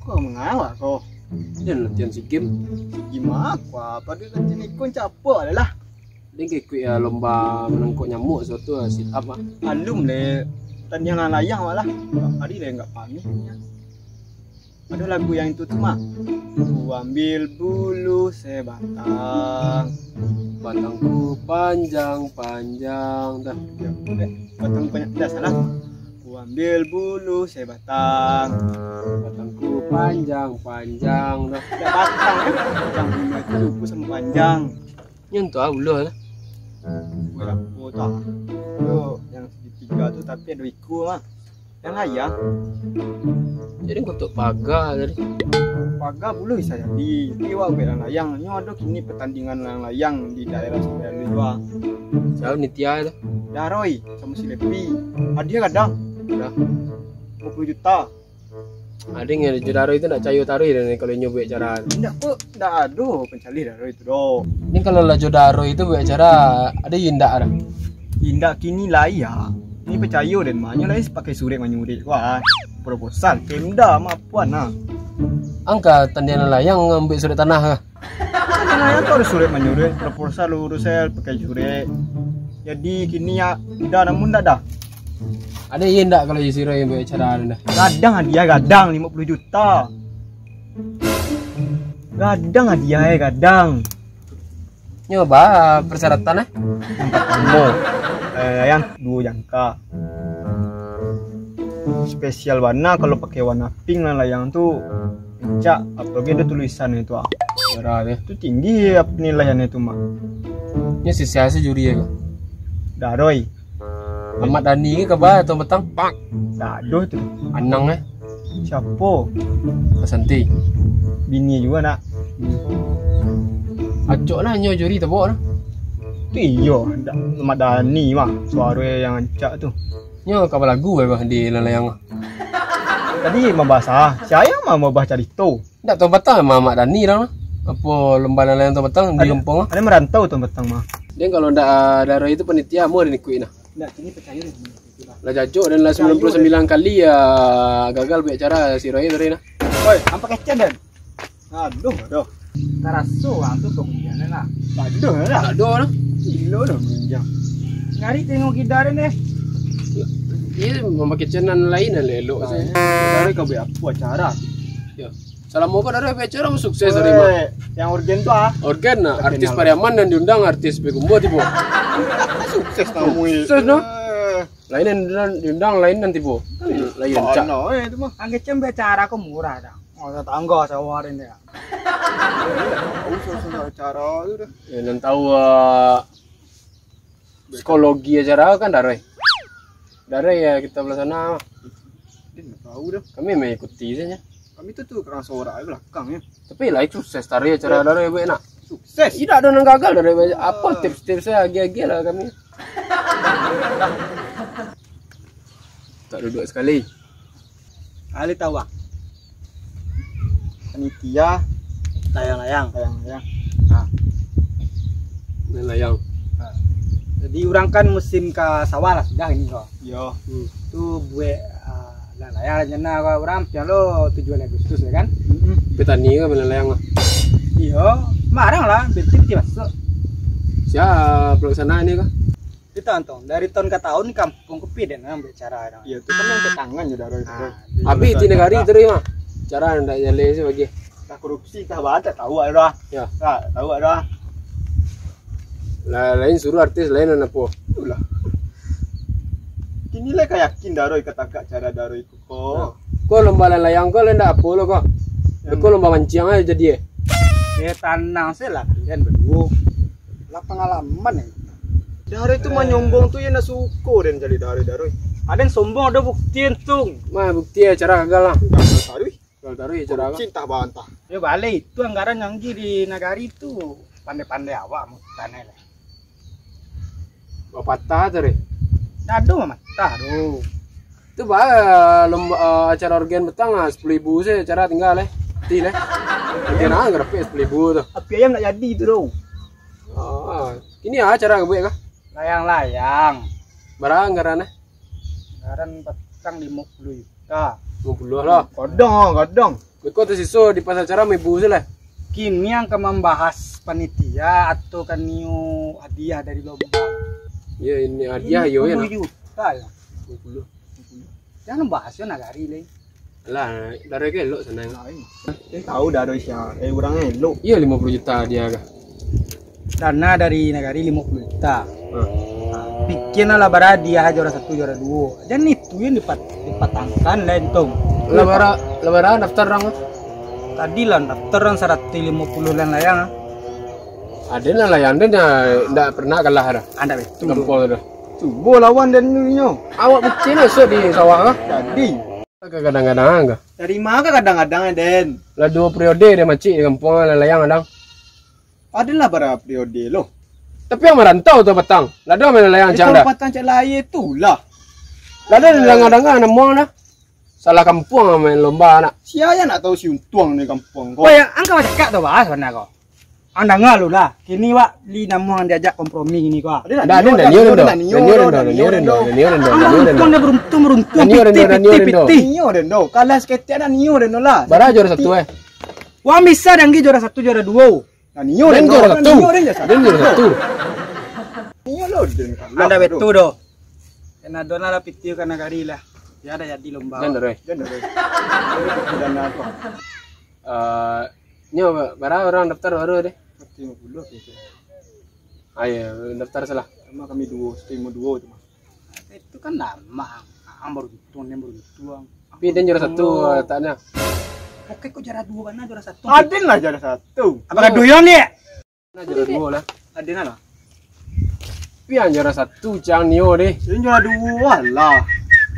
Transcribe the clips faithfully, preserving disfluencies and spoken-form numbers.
Ko manga ko? Jan latihan si game. Si game a ko? Pado latihan iko capo lah. Jan ka ikuik, ah, lomba manangkok nyamuk suatu, ah, sit up, ah. Alun lai, tandiang layang-layang awak lah. Ari lai ndak paneh. Ado lagu yang itu tu mah. Ku ambil bulu sebatang. Batangku panjang-panjang dah. Batang panjang, dah salah. Ku ambil bulu sebatang. Batangku panjang-panjang dah. Dah batang kan? Batang bulu itu lupa sama panjang. Nyo tu ah, bulu lah. Bulu apo tu ah? Tu yang segitiga tu tapi ado iko mah. Yang layang. Jadi kutuk paga tadi. Paga buliah bisa jadi. Tapi awak buek layang-layang. Nyo ado kini pertandingan layang-layang di daerah Sambilan Lua. Siapa nitia tu? Daroi sama si Lepi. Hadiah gadang. Dah. Dua puluh juta. Ado nyo jo Daroi tu ndak cayo taruih dah ni kalau inyo buek acara tu. Ndak ko, ndak ado pancalih Daroi tu doh. Ni kalau lah jo Daroi tu buek acara, ado indak dah? Indak kini lai ya. Ni pacayo den mah, nyo lai pakai surek manyurek ko ah. Proposal, Pemda mah apuan ah. Angka tandiang layang ngambil surek tanah ah. Tandiang layang tu ado surek manyurek, proposal urus pakai surek. Jadi kini ya, udah namun ndak dah. Ado indak kalau isi roh yang buek acara tu dah? Gadang hadiah gadang limo puluah juta. Gadang hadiah eh, gadang. Nyo ba persyaratan eh? Yang pertama, eh, yang duo jangka. Spesial bana kalau pakai warna pink lah layang tu, rancak, apalagi ado tulisan itu ah. Merah tu. Tu tinggi apa nilaian itu mah. Nyo sisa juri ya. Daroi. Ahmad Dhani ke kaba atau petang? Dak ado tu. Anang eh. Siapo? Santi. Bini juo nak. Acok lah nyo juri tabok lah. Tu iyo, dak Ahmad Dhani mah suaro yang rancak tu. Nyo kaba lagu eh bah di layang-layang. Tadi mambahas ah, si ayang mah mambahas carito. Ndak tahu patang mah Ahmad Dhani lah. Apo lomba layang-layang tahu patang di kampung ah. Ado merantau tahu patang mah. Dia kalau ndak, ah, Daroi itu panitia mau dan ikutin lah. Ndak, kini percaya deh. Lah jajok dan lah sembilan puluh sembilan kali ya gagal buek acara si Roy tadi nah. Oi, ampak kecen dan. Aduh, aduh. Taraso urang tu pengundian lah. Aduh lah. Aduh lah. Gilo dah pengundian. Ngari tengok kidar ni. Iya, memakai cenan lain lah elok saya. Dari kau buek apo acara? Ya. Salamo ko dari acara sukses hari mah. Yang organ tu ah. Organ nah, artis Pariaman dan diundang artis Pekumbo tibo. Sukses tamu. Sukses nah. Lain yang diundang, diundang lain nanti bo. Kan lain cak. Ano eh itu mah. Angge cem bicara ko murah dah. Oh, tetangga sawah ni ya. Tahu salah acara tu dah. Ya, nan tahu ah, psikologi acara kan Daroi. Daroi ya kita belah sana. Dia nggak tahu dah. Kami mengikuti saja. Kami tu tu orang sorak di belakang ya. Tapi lah sukses Daroi acara Daroi buek nak. Sukses. Tidak ada yang gagal Daroi. Apa tips-tipsnya agi-agi lah kami. Tak duduk sekali. Ali tahu ah. Panitia layang-layang. Layang-layang. Nah. Layang. Nah. Jadi urang kan musim ka sawah lah sudah ini kok. Yo. Hmm. Tu buek ah, layang-layang rencana kok urang pian lo tujuh Agustus ya kan? Petani kan layang-layang lah. Iyo, marang lah, berarti masuk. Siapa pelaksana ini kah? Di tahun-tahun, dari tahun ke tahun kampung kepi den nang bicara dong. Iya, tu kan yang ke tangan je dah. Ah, tapi di negari terus mah. Cara ndak jaleh sih bagi. Entah korupsi, entah apa, tak tahu ada. Ya. Tak tahu ada. Lah, lain suruh artis lain nan apo? Itulah. Kini lah ka yakin Daroi ka tagak cara Daroi ko. Nah. Ko lomba layang-layang ko lain ndak apo lo ko. Yang ko lomba manciang aja jadi eh. Ya tanang se lah kalian berdua. Lah pangalaman eh. Daroi tu manyombong tu yang nak suko dan jadi Daroi Daroi. Ada yang sombong ada bukti entung. Mah bukti ya cara gagal lah. Daroi. Kalau taruh ya cara. Cinta bantah. Yo balik itu anggaran yang di nagari tu pandai-pandai awak mau tanah lah. Bapatah tu deh. Dado mamatah tu. Tu bah lomba eh, acara organ petang lah sepuluh ribu saja cara tinggal eh. Ti leh. Organ ah ngerepek sepuluh ribu tu. Api ayam nak jadi tu tu. Ah, ini ah cara buat kah? Layang-layang. Bara anggaran, eh? Anggaran patang limo puluah juta. Limo puluah lah. Kadang, kadang. Beko tasiso di pas acara maibu se lah. Kini ang ka mambahas panitia atau ka nio hadiah dari lomba? Yo, ini hadiah, yo, yo, limo puluah juta yo. Limo puluah. Jan bahas yo nagari lai. Alah, dari ke elok sanang. Eh, tahu dah dari sia. Eh, urang elok. Iyo, limo puluah juta hadiah kah? Dana dari nagari limo puluah juta. Ha. Pikian lah bara hadiah juara satu, juara duo. Jan itu yang dipat-, dipatangkan lah, Entong. Lah bara, lah bara daftar urang? Tadi lah daftar urang saratuih limo puluah layang-layang, ah. Aden lah layang, den ndak pernah kalah dah. Ah, ndak betul. Gampang dah. Cubo lawan den nyo. Awak bucin masuk di sawah, ah. Jadi. Kadang-kadang, ah. Dari ma ka kadang-kadang, Den? Lah duo periode den macik di kampuang, lah layang kadang. Adalah bara periode lo. Tapi yang marantau tu patang. Lah ado main layang cang dah. Patang cak lahia tu lah. Lah ado danga-danga namuang dah. Salah kampuang main lomba nak. Sia yang nak tahu si Untuang ni kampuang ko. Wah, yang angka cakap tu bah sebenarnya ko. Ang danga lu lah. Kini wak li namuang diajak kompromi kini ko. Dah, dah, dah, nio dah, nio dah, nio dah, nio dah, nio dah, nio dah. Untuang dah beruntung, beruntung. Nio dah, nio dah, nio dah. Nio dah, nio. Kalah saketek nak nio dah, nio lah. Bara juara satu, eh? Wang bisa danggi juara satu, juara duo. Nah, nio den juara satu. Nio den juara satu. Den juara satu. Nio lo den. Anda betul doh. Kena dona lah pitih ka nagari lah. Ya dah jadi lomba. Den dah, Roy. Den dah, Roy. Jadi pitih dana apa? Eh, nio bara urang daftar baru deh? Satu limo puluh gitu. Ayo, daftar salah. Sama kami duo, satu limo duo tu mah. Itu kan lama. Ang baru hitung, ang baru hitung. Tapi den juara satu letaknya. Oke, kok juara duo bana juara satu? Aden lah juara satu. Apa gaduh yo ni? Nah, juara duo lah. Aden lah. Tapi yang juara satu cang nio deh. Ini juara duo lah.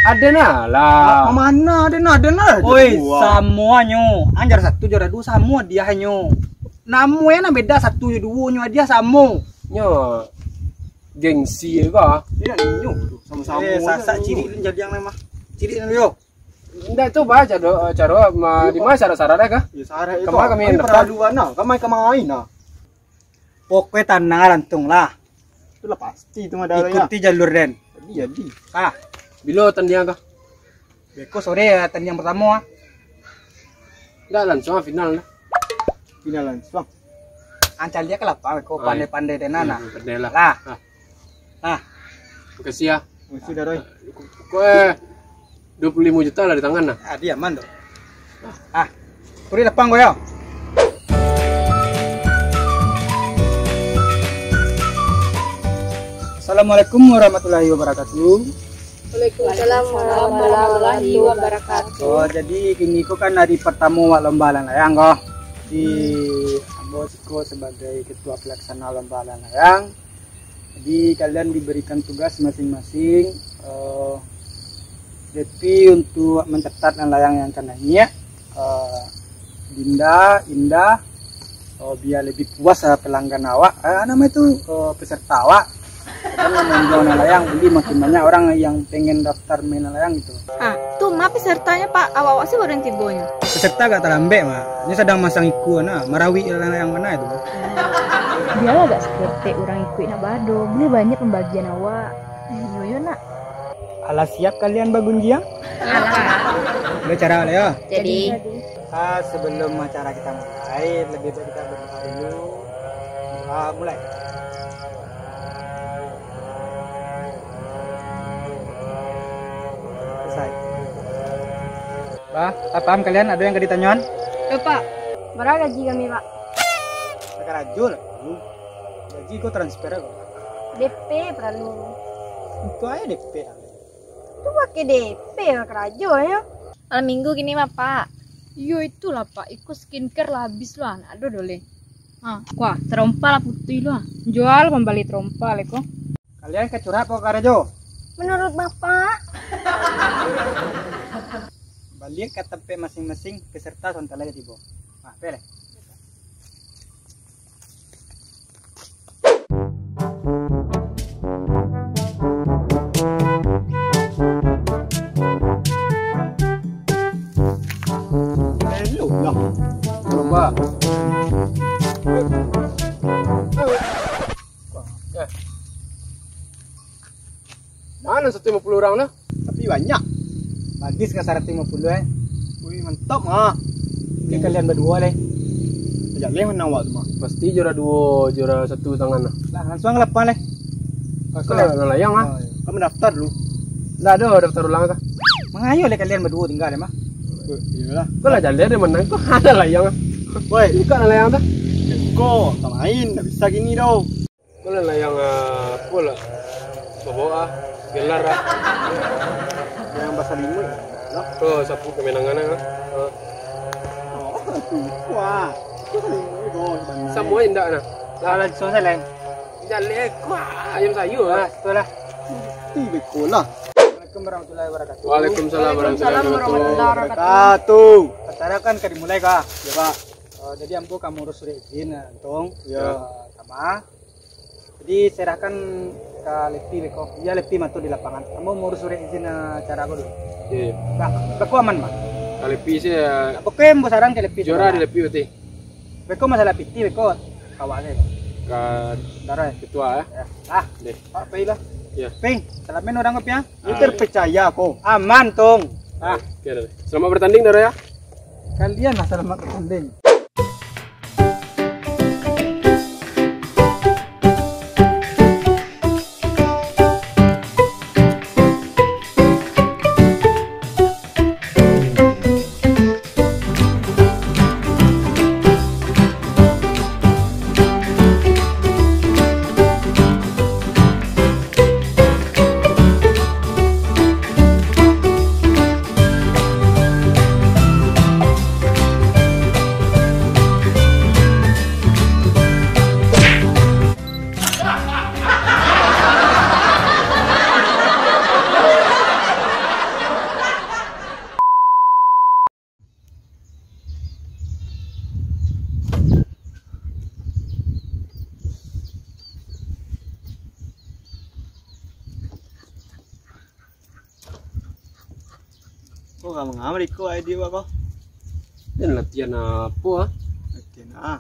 Aden lah. Mana aden, aden lah. Oi, samuanyo. Ang juara satu, juara duo, samo hadiahnyo. Namo yang beda satu jo duo nyo, hadiah samo. Nyo gengsi ko. Iyo, nio tu. Samo-samo. Eh, sasak cirik ni jadi yang lemah. Cirik ni yo. Indak tu bah, caro, caro, ma-, di ma syarat-syarat dah kah? Ya, syarat itu. Kama kami daftar? Kami paralu nah, kami kamain nah. Pokoknya tanang lah, Untuang lah. Itulah pasti itu mah dah. Ikuti jalur den. Jadi, jadi. Ah, bilo tandiang kah? Beko sore ya tandiang pertamo ah. Indak langsung ah final lah. Final langsung. Ang caliak ka lapang ko, pandai-pandai den nah. Pandai lah. Lah. Ah. Nah. Makasih ya. Makasih dah, Roy. Kok, eh, dua puluh limo juta lah di tangan nah. Ah, dia aman tu. Ah. Kuri lapang ko yo. Assalamualaikum warahmatullahi wabarakatuh. Waalaikumsalam warahmatullahi wabarakatuh. Oh, jadi kini ko kan hari pertamo wak lomba layang-layang ko. Di ambo siko sebagai ketua pelaksana lomba layang-layang. Jadi kalian diberikan tugas masing-masing, eh, Depi untuk mencatat layang-layang yang akan naik, eh, Dinda, Indah, eh, biar lebih puas, eh, pelanggan awak, eh, nama itu, eh, peserta awak. Karena main layang-layang, jadi makin banyak orang yang pengen daftar main layang gitu. Ah, tu ma pesertanya, Pak? Awak-awak sih baru yang tibonyo. Peserta agak talambek, Mak. Nyo sadang masang ikua nah, marawik layang-layang bana itu. Bialah agak saketek urang ikuik nak bado, buliah banyak pambagian awak. Iyo, yo, nak. Alah siap kalian bagunjiang? Alah. Udah cara lah yo. Jadi. Ah, sebelum acara kita mulai, lebih baik kita berdoa dulu. Ah, mulai. Selesai. Bah, lah paham kalian? Ado yang ka ditanyoan? Yo, Pak. Bara gaji kami, Pak? Bakarajo lah. Gaji ko transfer ko. D P paralu. Itu aja D P. Tu pakai D P bakarajo yo. Malam minggu gini mah, Pak. Iyo itulah, Pak. Iko skincare lah habis lah. Nak ado doleh. Ha, kuah, terompa lah putih lah. Jual pambali terompa lah iko. Kalian ka curhat apo karajo? Menurut Bapak? Baliak ka tampek masing-masing, peserta sontak lai tibo. Nah, pai lai. Elok lah. Coba. Eh. Kan satu lima puluh urang tu. Tapi banyak. Habis ka saratus lima puluh, eh. Wih, mantap, ah. Oke, kalian baduo, leh. Ajak leh menang awak tu, mah. Pasti juara duo, juara satu tangan lah. Lah, langsuang lapang, leh. Kau lah, lah, layang, ah. Oh, iya. Kau mendaftar dulu. Ndak ado daftar ulang, kah? Mangayo, leh, kalian baduo tingga, leh, mah. Eh, iyolah. Kau lah jaleh, dia menang. Kau ada layang, ah. Woi. Buka lah layang tu. Kau, tak main. Tak bisa gini, doh. Kau lah layang, ah, apo lah? Babawa, ah, gelar, ah. Yang basalimuik, lah. Kau sapu kemenangan, ah. Ah. Oh, tu, wah. Tu salimuik, bos, bana. Samo indak, nah. Lah, langsuang sajo, leh. Jaleh, kuah, ayam sayur, ah. Ah, betul lah. Ti beko lah. Assalamualaikum warahmatullahi wabarakatuh. Waalaikumsalam warahmatullahi wabarakatuh. Wabarakatuh. Acara kan ka dimulai, kah? Ya, Pak. Eh, jadi ambo ka mauruih surat izin, eh, Antong. Ya. Eh, sama. Jadi, serahkan ka Lepi beko. Iyo, Lepi mantu di lapangan. Ambo mauruih surat izin, eh, acara ko dulu. Iyo, iyo. Nah, beko aman, Bang? Ka Lepi se, eh, pokoknyo ambo saran ka Lepi juara dulu. Di Lepi berarti. Beko masalah piti, beko kawak se. Ka Daro, eh? Ketua, eh? Ya. Ah, deh. Pak, pai lah. Ya. Ping, salamin urang ko, Pi, ah. Yo, ah, terpercaya ko. Aman, Tong. Ah. Oke, deh. Selamat bertanding, Daro, ya. Kalian lah selamat bertanding. Ko ka manga mariko, ai, di awak ko? Jan latihan apo, ah? Latihan, ah.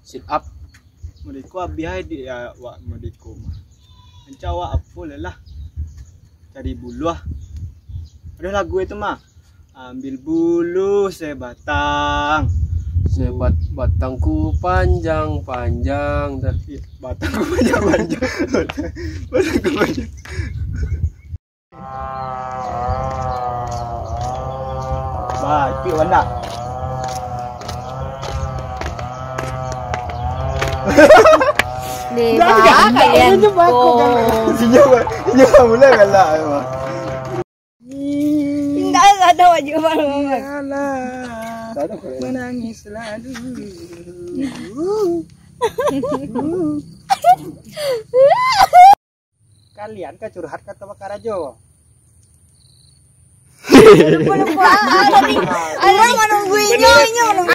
Sit up. Mariko abih ai di awak mariko mah. Rancak awak apo lai lah. Cari buluah. Ado lagu itu mah. Ambil buluah sebatang. Sebat-, batangku panjang-panjang. Dah. Iya, batangku panjang-panjang. Batangku panjang. Bah, cuik bana. Deh, bah, kalian ko. Inyo, inyo mulai galak, bah. Indak ada wajib malu. Alah. Menangislah dulu. Kalian ka curhat ka atau bakarajo? Lupa, lupa. Alah, manunggu inyo, inyo manunggu.